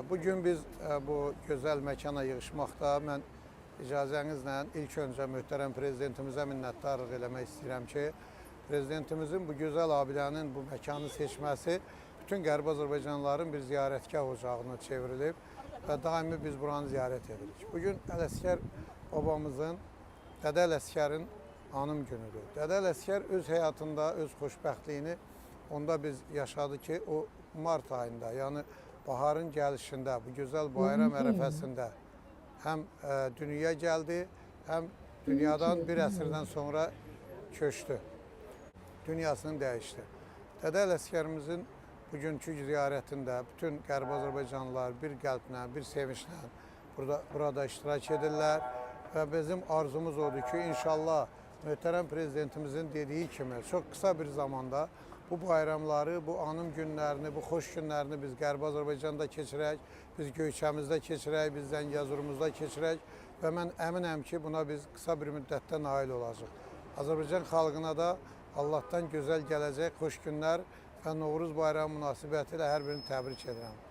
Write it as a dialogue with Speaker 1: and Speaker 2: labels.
Speaker 1: Bugün biz bu gözəl məkana yığışmaqda mən icazənizlə ilk öncə möhtərəm prezidentimizə minnətdarlıq eləmək istəyirəm ki, prezidentimizin bu gözəl abidənin bu məkanı seçməsi bütün Qərbi Azərbaycanlıların bir ziyarətgah ocağına çevrilib və daimi biz buranı ziyarət edirik. Bugün Ələsgər babamızın, Dədə Ələsgərin anım günüdür. Dədə Ələsgər öz həyatında, öz xoşbəxtliyini onda biz yaşadı ki, o mart ayında, yəni baharın gəlişində, bu gözəl bayram ərəfəsində həm dünyaya gəldi, həm dünyadan bir əsrdən sonra köçdü. Dünyasını dəyişdi. Dədə Ələsgərimizin bugünkü ziyarətində bütün Qərbi Azərbaycanlılar bir qəlblə, bir sevinclə burada iştirak edirlər və bizim arzumuz odur ki, inşallah möhtərəm prezidentimizin dediyi kimi çox qısa bir zamanda bu bayramları, bu anım günlərini, bu xoş günlərini biz Qərbi Azərbaycanda keçirək, biz Göyçəmizdə keçirək, biz Zəngəzurumuzda keçirək və mən əminəm ki, buna biz qısa bir müddətdə nail olacağıq. Azərbaycan xalqına da Allahdan gözəl gələcək, xoş günlər və Novruz bayramı münasibətilə hər birini təbrik edirəm.